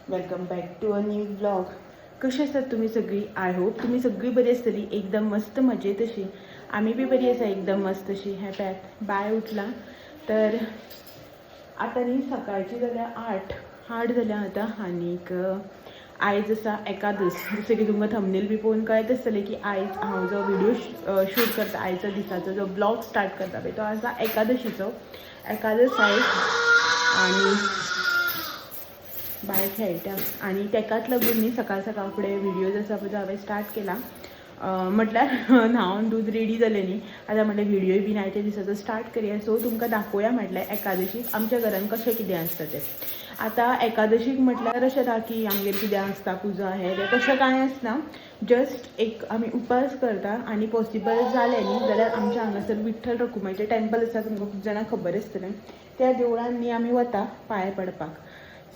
Welcome back to a new vlog. कशी आसात तुमी सगळीं? I hope तुमी सगळीं बरी आसतली, एकदम मस्त मजेत अशी. आमी बी बरी आसा, एकदम मस्त अशी. हें पळयात, बाय उठला. तर आतां न्ही सकाळची जाल्या 8, 8 जाल्या आतां. आनीक आयज आसा एकादस. जशें की तुमकां थंबनेल बी पळोवन कळत आसतलें की आयज हांव जो व्हिडिओ शूट करता, आयच्या दिसाचो जो ब्लॉग स्टार्ट करता पळय, तो आसा एकादशीचो. एकादस आयज आनी बाय खेळटा आनी तेकाच लागून न्ही सकाळ सकाळ फुडें व्हिडिओज आसा पळय तो हांवें स्टार्ट केला. म्हटल्यार न्हांवन दूद रेडी जालें न्ही, आतां म्हटलें व्हिडिओ बीन आयच्या दिसाचो स्टार्ट करया. सो तुमकां दाखोवया म्हटलें एकादशीक आमच्या घरान कशें कितें आसता तें. आतां एकादशीक म्हटल्यार अशें ना की आमगेर कितें आसता पुजा हें तें, तशें कांय आसना. जस्ट एक आमी उपास करता आनी पॉसिबल जालें न्ही जाल्यार आमच्या हांगासर विठ्ठल रखुमाईचें टेम्पल आसा, तुमकां खूब जाणांक खबर आसतलें. त्या देवळान न्ही आमी वता पांय पडपाक.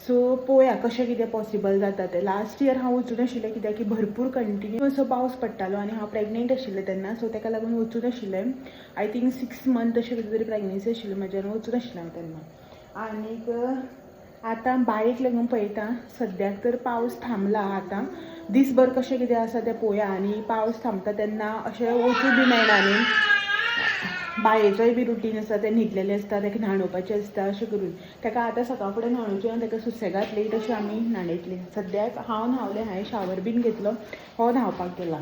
सो पळोवया कशें कितें पॉसिबल जाता तें. लास्ट इयर हांव वचूं नाशिल्लें, कित्याक की भरपूर कंटिन्यू असो पावस पडटालो आनी हांव प्रेग्नेंट आशिल्लें तेन्ना. सो तेका लागून वचूं नाशिल्लें. I think 6 month अशें कितें तरी प्रेग्नेन्सी आशिल्ली म्हजी आनी वचूं नाशिल्लें हांव तेन्ना. आनीक आतां बायक लागून पळयता, सद्याक तर पावस थांबला. आतां दीसभर कशें कितें आसा तें पळोवया आनी पावस थांबता तेन्ना अशें वचूं बी मेळना न्ही. बायेचोय बी रुटीन आसा, तें न्हिदलेलें आसता, ताका न्हाणोवपाचें आसता. अशें करून ताका आतां सकाळ फुडें न्हाणोवचें आनी ताका सुसेगाद लेट अशें आमी न्हाणयतलीं. सद्याक हांव न्हांवलें, हांवें शावर बीन घेतलो, हो न्हांवपाक गेला.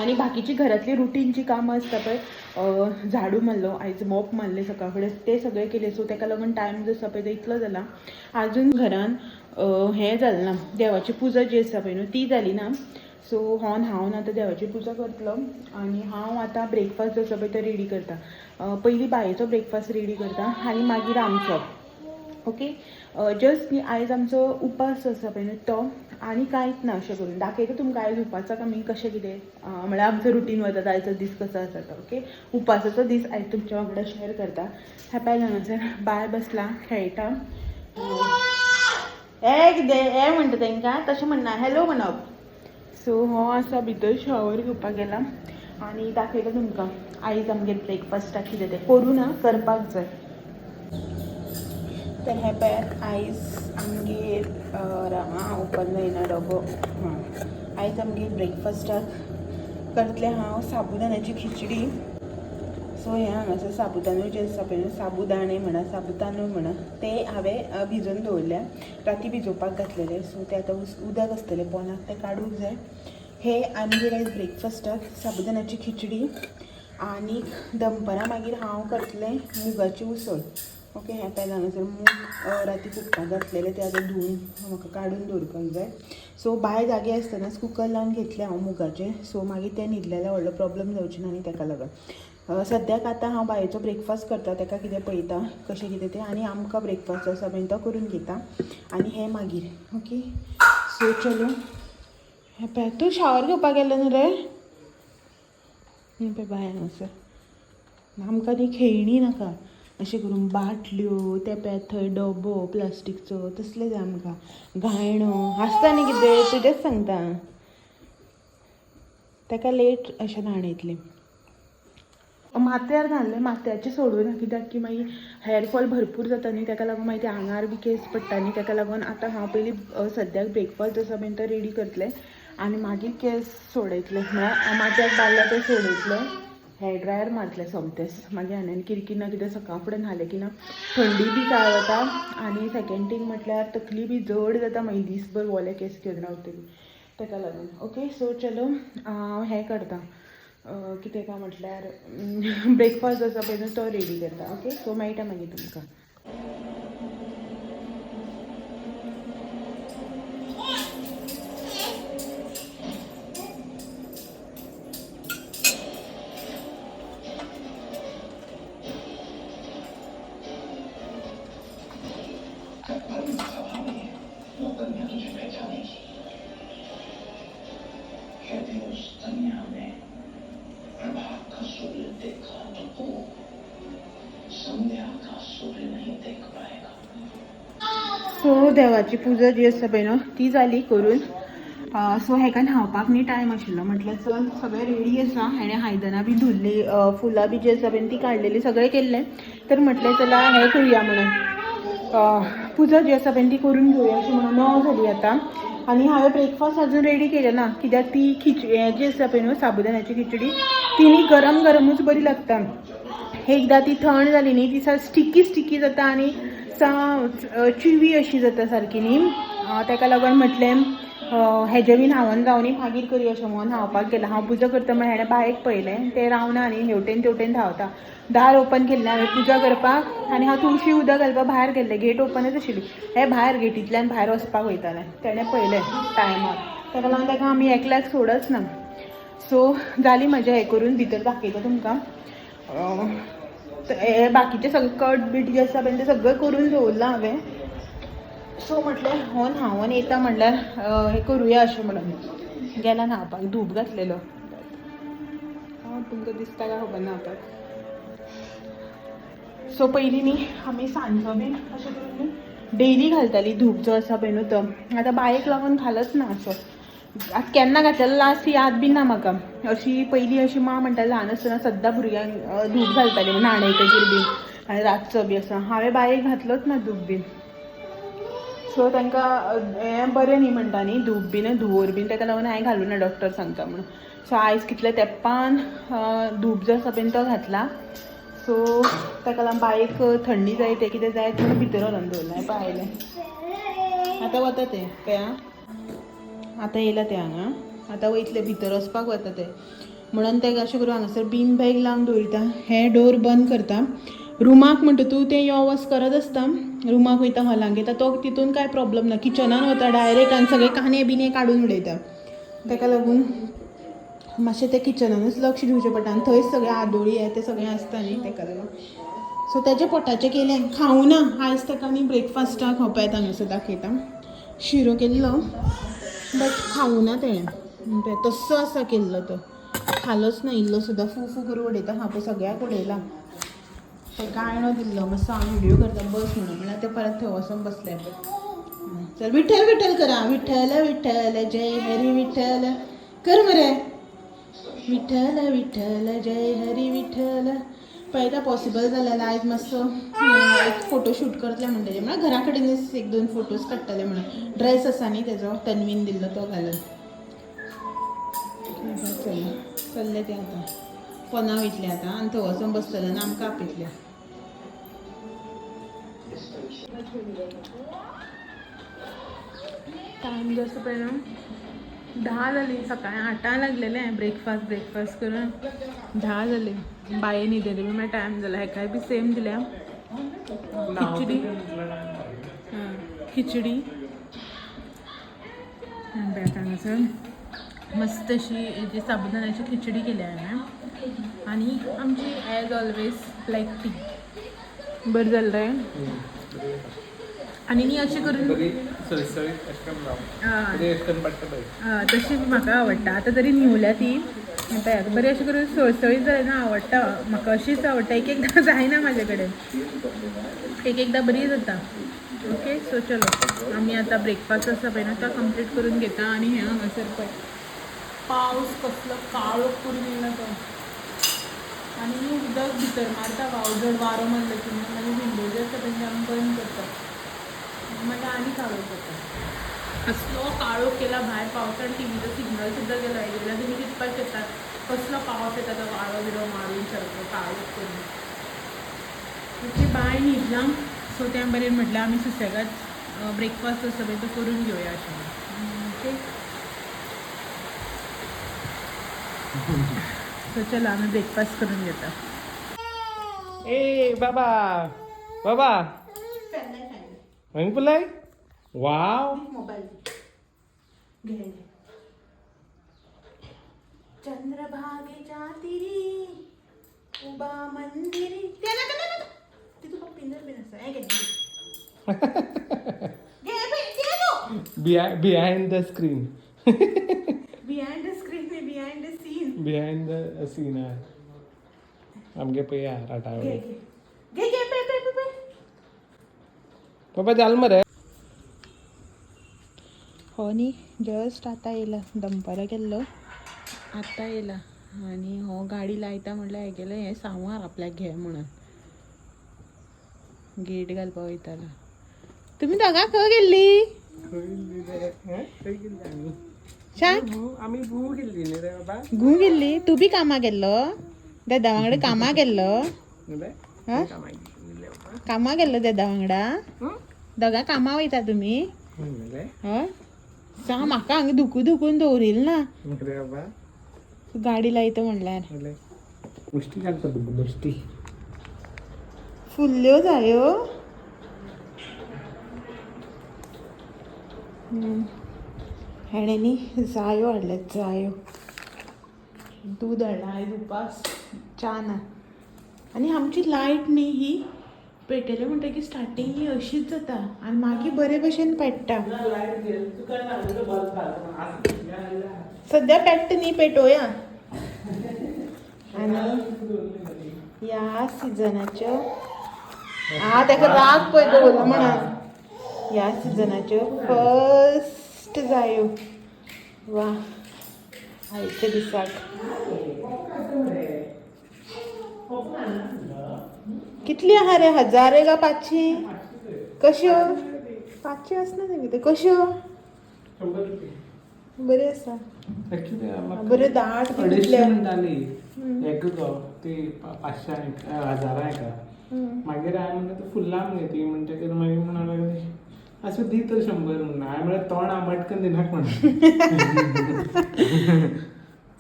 आनी बाकीची घरांतली रुटीनची कामां आसता पळय, झाडू मारलो आयज, मोप मारलें सकाळ फुडें, तें सगळें केलें. सो ताका लागून टायम जो आसा पळय तो इतलो जाला. आजून घरान हें जालें ना, देवाची पुजा जी आसा पळय न्हू ती जाली ना. सो हो न्हांवन आतां देवाची पुजा करतलो आनी हांव आतां ब्रेकफास्ट जो आसा पळय तो रेडी करता. पयलीं बायेचो ब्रेकफास्ट रेडी करता आनी मागीर आमचो. ओके, जस्ट न्ही आयज आमचो उपास आसा पळय न्हू तो आनी कांयच ना. अशें करून दाखयता तुमकां आयज उपासाक आमी कशें कितें, म्हळ्यार आमचो रुटीन वता, आयचो दीस कसो आसा तो. ओके, उपासाचो दीस आयज तुमच्या वांगडा शेअर करता. हें पळय, हांगासर बाय बसला खेळटा. ए कितें ए म्हणटा तांकां, तशें म्हणना, हॅलो म्हणप. सो हो आसा भितर शॉवर घेवपाक गेला आनी दाखयता तुमकां आयज आमगेर ब्रेकफास्टाक कितें तें. करूं ना, करपाक जाय. तर हें पळयात, आयज आमगेर राव ओपन जायना डबो. हां, आयज आमगेर ब्रेकफास्टाक करतलें हांव साबुदाण्याची खिचडी. सो हें हांगासर साबुदाणो जे आसा पळय न्हू, साबुदाणे म्हणा साबुदाणो म्हणा, ते हांवें भिजोवन दवरल्या, राती भिजोवपाक घातलेले. सो ते आतां उदक आसतलें पोनाक, तें काडूंक जाय. हे आमगेर आयज ब्रेकफास्टाक साबुदाण्याची खिचडी आनी दनपरां मागीर हांव करतलें मुगाची उसळ. ओके, हें पळय हांगासर मूग राती फुगपाक घातलेले, ते आतां धुवन म्हाका काडून दवरपाक जाय. सो बाय जागे आसतनाच कुकर लावन घेतलें हांव मुगाचें. सो मागीर तें न्हिदलें जाल्यार व्हडलो प्रॉब्लम जावची ना न्ही ताका लागून. सद्याक आतां हांव बायेचो ब्रेकफास्ट करता, ताका कितें पळयता कशें कितें तें आनी आमकां ब्रेकफास्ट आसा पळय तो करून घेता आनी हें मागीर. ओके, सो चलो. हें पळय, तूं शावर घेवपाक गेलें न्हू रे? हें पळय बाय हांगासर. आमकां न्ही खेळणी नाका, अशें करून बाटल्यो, ते पळय थंय डबो प्लास्टीकचो, तसलें जाय आमकां. गायणो आसता न्ही कितें, तुजेंच सांगता. ताका लेट अशें न्हाणयतलें. माथ्यार घाल्लें, माथ्याचें सोडूना, कित्याक की मागीर हेअरफॉल भरपूर जाता न्ही, ताका लागून मागीर ते आंगार बी केस पडटा न्ही. ताका लागून आतां हांव पयलीं सद्याक ब्रेकफास्ट आसा पळय तो रेडी करतलें आनी मागीर केस सोडयतलें, म्हळ्यार माथ्याक बांदला तें सोडयतलें, हेअर ड्रायर मारतलें सोमतेंच. मागीर आनी किरकिर ना, कित्याक सकाळ फुडें न्हालें की ना थंडी बी काय वता आनी सेकेंड थींग म्हटल्यार तकली बी जड जाता मागीर दीसभर ओले केस घेवन रावतली, ताका लागून. ओके, सो चलो हांव हें करता, कितें काय म्हटल्यार ब्रेकफास्ट आसा पळय न्हू तो रेडी करता. ओके, सो मेळटा मागीर तुमकां. वो कन्या तुझे पहचानेगी। यदि उस कन्या ने प्रभात का सूर्य देखा तो वो संध्या का सूर्य नहीं देख पाएगा। सो देवाची पुजा जी आसा पळय न्हू ती जाली करून. सो हेका न्हांवपाक न्ही टायम आशिल्लो, म्हटल्यार चल सगळें रेडी आसा, हेणें आयदनां बी धुल्ली, फुलां बी जी आसा पळय ती काडलेली, सगळें केल्लें. तर म्हटलें चला हें करुया म्हणून, पुजा जी आसा पळय ती करून घेवया अशें म्हणून. 9 जाली आतां आनी हांवें ब्रेकफास्ट अजून रेडी केलें ना, कित्याक ती खिचडी हें जी आसा पळय न्हू साबुदाण्याची खिचडी, ती न्ही गरम गरमूच बरी लागता. एकदां ती थंड जाली न्ही ती सा स्टिकी स्टिकी जाता आनी सा चिवी अशी जाता सारकी न्ही. ताका लागून म्हटलें हेजें बी न्हांवन जावनी मागीर करी अशें म्हणून न्हांवपाक गेलें. हांव पुजा करता म्हळ्यार हेणें बायक पळयलें, तें रावना न्ही, हेवटेन तेवटेन धांवता. दार ओपन केल्लें हांवें पुजा करपाक आनी हांव तुळशी उदक घालपाक भायर गेल्लें, गेट ओपनच आशिल्ली. हें भायर गेटींतल्यान भायर वचपाक वयतालें, तेणें पळयलें टायमार, ताका लागून ताका आमी एकल्याक सोडच ना. सो जाली म्हजें हें करून, भितर दाखयता तुमकां. हे बाकीचे सगळे कट बीट जे आसा पळय ते सगळें करून दवरलां हांवें. सो म्हटलें हो न्हांवन येता म्हणल्यार हें करुया अशें म्हणून गेला न्हांवपाक. धूप घातलेलो हांव, तुमकां दिसता काय खबर ना आतां. सो पयलीं न्ही आमी सांजचो बीन अशें करून न्ही डेली घालताली धूप जो आसा पळय न्हू तो. आतां बायक लागून घालच ना असो. आतां केन्ना घातलेलो लास्ट याद बी ना म्हाका. अशी पयलीं अशी माँ म्हणटाली ल्हान आसतना सद्दां भुरग्यांक धूप घालताली न्हाणयतकीर बीन आनी रातचो बी असो. हांवें बायक घातलोच ना धूप बीन. सो तांकां हें बरें न्ही म्हणटा न्ही धूप बीन धुंवोर बीन, ताका लागून हांवें घालूं ना डॉक्टर सांगता म्हणून. सो आयज कितल्या तेंपान धूप जो आसा पळय तो घातला. सो ताका लागून बायक थंडी जायत तें कितें जायत म्हणून भितर व्हरोन दवरलां. पळय आयलें आतां वता तें पळय आतां येयलां तें हांगा, आतां वयतलें भितर वचपाक वता तें म्हणून तेका अशें करून हांगासर बीन बॅग लावन दवरिता. हें डोर बंद करता. रुमाक म्हणटा तूं तें यो वच करत आसता, रुमाक वयता हॉलांक येता, तो तितून कांय प्रॉब्लम ना. किचनान वता डायरेक्ट आनी सगळे कांदे बिने काडून उडयता. ताका लागून मातशें तें किचनानूच लक्ष दिवचें पडटा आनी थंयच सगळें आदोळी हें तें सगळें आसता न्ही, ताका लागून. सो तेजें पोटाचें केलें, खावूं ना आयज ताका न्ही ब्रेकफास्टाक. हांव पळयता हांगासर दाखयता, शिरो केल्लो बट खावूं ना तेणें, पळय तस्सो आसा केल्लो तो, खालोच ना इल्लो सुद्दां. फू फू करून उडयता. हांव पळय सगळ्याक उडयला. ताका आयणो दिल्लो मातसो, हांव व्हिडियो करता बस म्हणून, म्हणल्यार तें परत थंय वचोन बसलें पळय. चल विठ्ठल विठ्ठल करा, विठ्ठल विठ्ठल जय हरी विठ्ठल कर मरे, विठ्ठल विठ्ठल जय हरी विठ्ठल. पळयता पॉसिबल जाल्यार आयज मातसो एक फोटो शूट करतलें म्हणटलें, म्हळ्यार घरा कडेनच एक दोन फोटोज काडटले म्हणून. ड्रेस आसा न्ही तेजो तन्वीन दिल्लो तो घालून. चल चल्ले ते आतां पोना वयतले आतां आनी थंय वचोन बसतले आनी आमकां आपयतले. टायम जो आसा पळय न्हू 10 जाली. सकाळी 8 लागलेलें ब्रेकफास्ट ब्रेकफास्ट करून 10 जाली. बाये न्हिदेली बी मागीर टायम जाला. हेकाय बी सेम दिल्या खिचडी. खिचडी पळयात हांगासर मस्त अशी जी साबुदाण्याची खिचडी केल्या हांवें आनी आमची एज ऑलवेज ब्लॅक टी. बरें जालें रे. आनी न्ही अशें करून बरी सळसळीत अशें करून राव, बरी अशें करून पडटा पळय. तशी म्हाका आवडटा. आतां तरी न्हिवल्या ती पळयात, बरी अशें करून सळसळीत जालें ना आवडटा म्हाका, अशीच आवडटा. एक एकदां जायना म्हाजे कडेन, एक एकदां बरी जाता. ओके सो चलो आमी आतां ब्रेकफास्ट आसा पळय न्हू तो कंप्लीट करून घेता. आनी हें हांगासर पळय पावस कसलो काळोख करून येयला तो. आनी उदक भितर मारता वाव, जर वारो मारलो की मागीर विंडो जे आसा पळय ते आमी बंद करता, मागीर आनी काळोख जाता. असलो काळोख केला भायर पावसान, टिवीचो सिग्नल सुद्दां गेला. जाल्यार तुमी चिंतपाक शकता कसलो पावस येता तो, वारो बिरो मारून सारको काळोख करून. ओके बाय न्हिदलां. सो त्या बरें म्हटल्यार आमी सुसेगाद ब्रेकफास्ट आसा पळय तो करून घेवया अशें. ओके सो चला आमी ब्रेकफास्ट करून घेता. ए बाबा बाबा हांगा पळय, वाव. मोबाईल घे. चंद्रभागेच्या तिरी उबा मंदिरी ते नाका नाका ते तुका पिंजर बीन आसा हें घे घे घे ते न्हू. Behind the screen. Behind the screen न्ही, behind the scene. Behind the scene आहा आमगे पळय राटा. घे घे घे घे पे पे पे पे. बाबा जाल मरे. हो न्ही जस्ट आतां येयला, दनपारां गेल्लो आतां येयला. आनी हो गाडी लायता म्हणल्यार हेगेलें हें सांवार आपल्याक घे म्हणून गेट घालपाक वयतालो. तुमी दोगां खंय गेल्ली? शांत. आमी भू गेल्ली न्ही रे बाबा. घू गेल्ली. तूं बी कामाक गेल्लो? दादा वांगडा कामाक गेल्लो? हा? कामाक गेल्लो दादा वांगडा? दोगां कामां वयता तुमी? हय. सांग म्हाका हांगा धुकू धुकून दवरील ना. बाबा. तूं गाडी लायता म्हणल्यार. मुष्टी घालता तुका मुष्टी. फुल्ल्यो जायो. हेणें न्ही जायो हाडल्यात, जायो. दूद हाडलां. आयज उपास, च्या ना. आनी आमची लायट न्ही ही पेटयले म्हणटकीर स्टार्टींग ही अशीच जाता आनी मागीर बरे भशेन पेट्टा. सद्या पेट्टा न्ही, पेटोवया. आनी ह्या सिजनाच्यो आ ताका राग पळय दवरलो म्हणून. ह्या सिजनाच्यो फर्स्ट जायो. वा, आयच्या दिसाक कितली आहा रे? हजार का 500? कश्यो 500 आसना तें. कश्यो 100 रुपये. बरी आसा. ऍक्च्युली बऱ्यो दाट बी 250 कितले. म्हणटाली एक गो ती, 500 हजारा एका. मागीर हांवें म्हणलें तूं फुल्ला मगे ती म्हणटकीर मागीर म्हणूंक लागली आसूं दी तर 100 म्हणून. हांवें म्हणलें तोंड आंबटकन दिनाक म्हणून,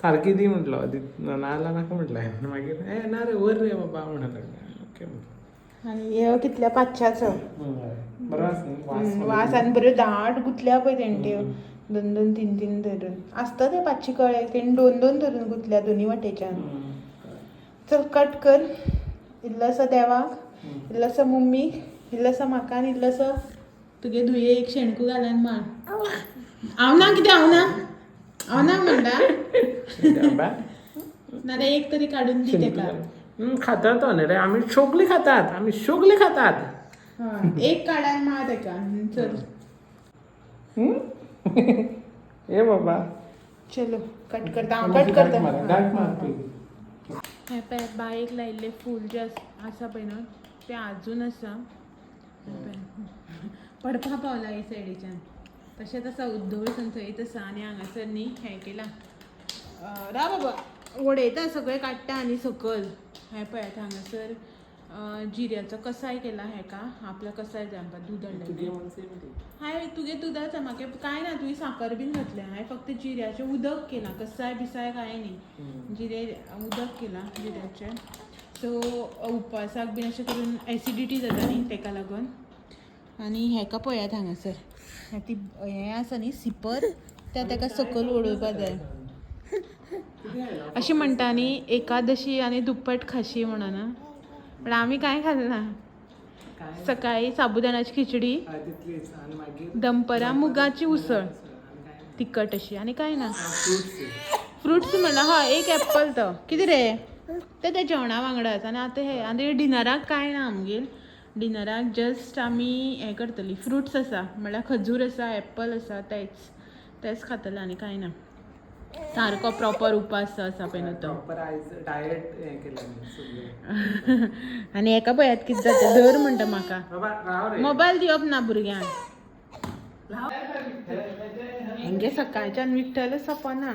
सारकी दी म्हटलो, नाजाल्यार नाका म्हटलें हांवें. मागीर ए ना रे, वर रे बाबा म्हणूंक लागलें. ओके म्हटलें. आनी ह्यो कितल्या? 500चो. बरो आसा न्ही वास? वास आनी बऱ्यो दाट गुंतल्या पळय तेणी त्यो दोन दोन तीन तीन धरून आसता ते 500 कळे. तेणी दोन दोन धरून गुंतल्या दोनी वाटेच्यान. चल कट कर. इल्लोसो देवाक, इल्लोसो मम्मीक, इल्लोसो म्हाका आनी इल्लोसो तुगे धुये. एक शेणकू घालान मार. हांव ना कितें, हांव ना, हांव ना म्हणटा. बाबा. नाल्यार एक तरी काडून दी तेका. खाता तो न्ही रे. आमी शोगली खातात, आमी शोगली खातात. हय, एक काडान मार तेका. चल. ए बाबा. चलो कट करता हांव, कट करता. दाट मार पयली. हें पळय, बायेक लायिल्लें फूल जें आसा पळय न्हू तें आजून आसा. हें पळय, पडपा पावला हे सायडीच्यान. तशेंच आसा, उद्दोळसून थंयच आसा. आनी हांगासर न्ही हें केलां. राव बाबा, उडयता सगळें काडटा आनी सकयल. हें पळयात, हांगासर जिऱ्याचो कसाय केला. हेका आपल्या कसाय जाय. आमकां दूद हाडलें. तुगे म्हण सेम ती. हांवें तुगे दुदाच, म्हाका कांय ना. तुवें साकर बीन घातल्या. हांवें फक्त जिऱ्याचें उदक केलां. कसाय बिसाय कांय न्ही, जिरें उदक केलां जिऱ्याचें. सो उपासाक बीन अशें करून एसिडिटी जाता न्ही, तेका लागून. आनी हेका पळयात हांगासर, हें ती हें आसा न्ही सिपर, त्या तेका सकयल उडोवपा जाय. अशें म्हणटा न्ही, एकादशी आनी दुप्पट खाशी म्हणून. पण आमी कांय खालना. सकाळी साबुदाण्याची खिचडी, तितलीच आनी मागीर दनपरां मुगाची उसळ आनी काय? तिखट अशी, आनी कांय ना. फ्रुट्स. फ्रुट्स म्हणल्यार हय, एक एप्पल. तो कितें रे, ते ते जेवणा वांगडाच. आनी आतां हे आनी डिनराक कांय ना आमगेर. डिनराक जस्ट आमी हें करतली. फ्रुट्स आसा, म्हणल्यार खजूर आसा, एप्पल आसा, तेच तेच खातले आनी कांय ना. सारको प्रॉपर उपास आसा पळय न्हू तो. प्रॉपर आयज डायट हें केलें आमी सगळें. आनी हेका पळयात कितें जाता. धर म्हणटा म्हाका. बाबा राव रे. मोबायल दिवप ना भुरग्यांक. हेंगे सकाळच्यान विठ्ठल सपना.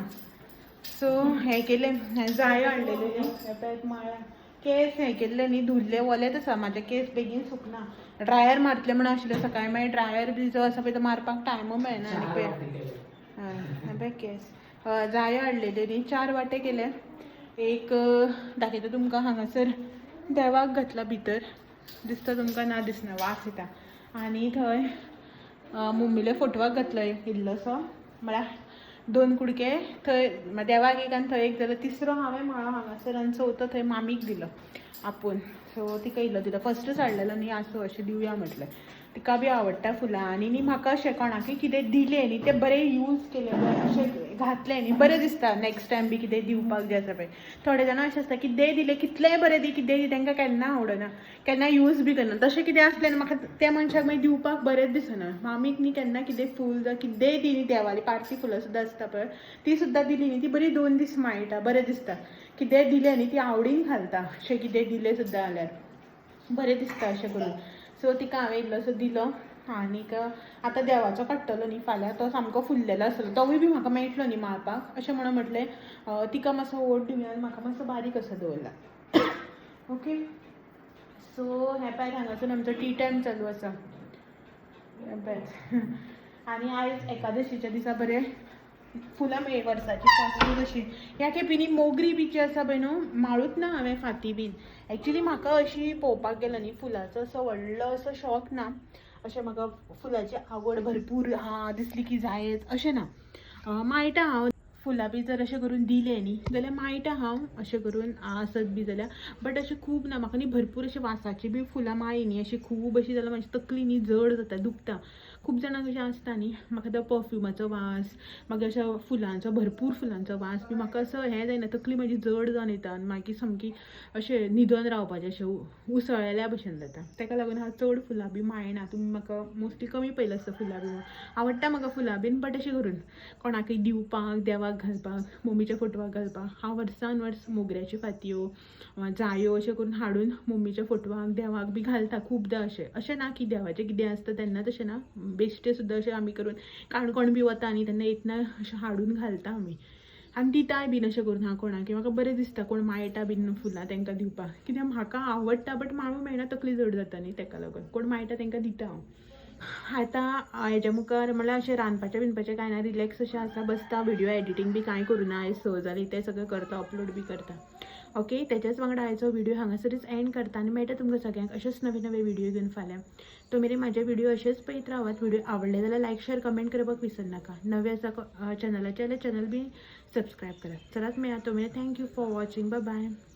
सो हें केलें, हें जायो हाडलेलें न्ही. हें पळय माळ्या केस हें केल्ले न्ही, धुल्ले ओलेच आसा. म्हाजे केस बेगीन सुकना. ड्रायर मारतलें म्हणून आशिल्लें सकाळी, मागीर ड्रायर बी जो आसा पळय तो मारपाक टायमू मेळना. आनी पळय, हय, हें पळय केस. जायो हाडलेल्यो न्ही, चार वांटे केले. एक दाखयता तुमकां. हांगासर देवाक घातला भितर. दिसता तुमकां? ना दिसना, वास येता. आनी थंय मम्मीले फोटवाक घातलो इल्लोसो, म्हळ्यार दोन कुडके थंय देवाक एक आनी थंय एक जाल्यार तिसरो हांवें माळो हांगासर आनी चवथो थंय मामीक दिलो आपूण. सो तिका इल्लो दिलो. फस्टच हाडलेलो न्ही, आसूं अशें दिवया म्हटलें. तिका बी आवडटा फुलां. आनी न्ही म्हाका अशें कोणाकय कितें दिलें न्ही, तें बरें यूज केलें, बरें अशें घातलें न्ही, बरें दिसता नॅक्स्ट टायम बी कितें दिवपाक जें आसा पळय. थोडे जाणां अशें आसता, कितेंय दिलें, कितलेंय बरें दी, कितेंय दी, तांकां केन्ना आवडना, केन्ना यूज बी करना. तशें कितें आसलें न्ही, म्हाका त्या मनशाक मागीर दिवपाक बरेंच दिसना. मामीक न्ही केन्ना कितें फूल जावं कितेंय दी न्ही, देवाली पार्टी फुलां सुद्दां आसता पळय, ती सुद्दां दिली न्ही, ती बरी 2 दीस माळटा. बरें दिसता. कितेंय दिलें न्ही, ती आवडीन घालता. अशें कितेंय दिलें सुद्दां जाल्यार बरें दिसता अशें करून. सो तिका हांवें इल्लोसो दिलो. आनीक आतां देवाचो काडटलो न्ही फाल्यां, तो सामको फुल्लेलो आसतलो, तोवूय बी म्हाका मेळटलो न्ही माळपाक. अशें म्हणून म्हटलें तिका मातसो व्हड दिवया आनी म्हाका मातसो बारीक असो दवरला. ओके, सो हें पळयात, हांगासून आमचो टी टायम चालू आसा. हें पळयात. आनी आयज एकादशीच्या दिसा बरें फुलां मेळ्ळी, वर्साची फर्स्ट अशी. ह्या खेपी न्ही मोगरी बी जी आसा पळय न्हू, माळूच ना हांवें फांती बीन. एक्चुली म्हाका अशी पळोवपाक गेलो न्ही फुलाचो असो व्हडलो असो शॉक ना, अशें म्हाका फुलाची आवड भरपूर हा दिसली की जायच अशें ना. माळटा हांव फुलां बी, जर अशें करून दिलें न्ही जाल्यार माळटा हांव अशें करून आसत बी जाल्यार, बट अशें खूब ना म्हाका न्ही. भरपूर अशें वासाची बी फुलां माळ्ळी न्ही अशी खूब अशी जाल्यार म्हाजी तकली न्ही जड जाता, दुखता. खूब जाणांक अशें आसता न्ही, म्हाका तो परफ्युमाचो वास, मागीर अशें फुलांचो, भरपूर फुलांचो वास बी म्हाका असो हें जायना, तकली म्हाजी जड जावन येता आनी मागीर सामकी अशें न्हिदोन रावपाचें, अशें उसळ्ळेल्या भशेन जाता. ताका लागून हांव चड फुलां बी माळना. तुमी म्हाका मोस्टली कमी पळयलें आसता फुलां बी. आवडटा म्हाका फुलां बीन, बट अशें करून कोणाकय दिवपाक, देवाक घालपाक, मम्मीच्या फोटवाक घालपाक, हांव वर्सान वर्स मोगऱ्याच्यो फातयो, जायो अशें करून हाडून मम्मीच्या फोटवाक, देवाक बी घालता खुबदां. अशें अशें ना की देवाचें कितें आसता तेन्ना तशें ना, बेश्टें सुद्दां अशें आमी करून काणकोण बी वता न्ही तेन्ना येतना अशें हाडून घालता आमी आनी दिताय बीन अशें करून. हांव कोणाकय, म्हाका बरें दिसता कोण माळटा बीन फुलां तांकां दिवपाक, कित्याक म्हाका आवडटा, बट माळूंक मेळना, तकली जड जाता न्ही, ताका लागून कोण माळटा तांकां दिता हांव. आतां हेज्या मुखार म्हणल्यार अशें रांदपाचें बिनपाचें कांय ना, रिलॅक्स अशें आसा, बसता. व्हिडियो एडिटींग बी कांय करूं ना आयज, 6 जालीं, तें सगळें करता, अपलोड बी करता. ओके, तेच्याच वांगडा आयचो व्हिडियो हांगासरूच एंड करता आनी मेळटा तुमकां सगळ्यांक अशेंच नवे नवे व्हिडियो घेवन फाल्यां. तो मेरेन म्हाजे व्हिडियो अशेंच पळयत रावात. व्हिडियो आवडले जाल्यार लायक, शेअर, कमेंट करपाक विसरनाका. नवे आसा चॅनलाचेर जाल्यार चॅनल बी सबस्क्रायब करात. चलात मेळया, तो मेरेन thank you for watching, bye bye.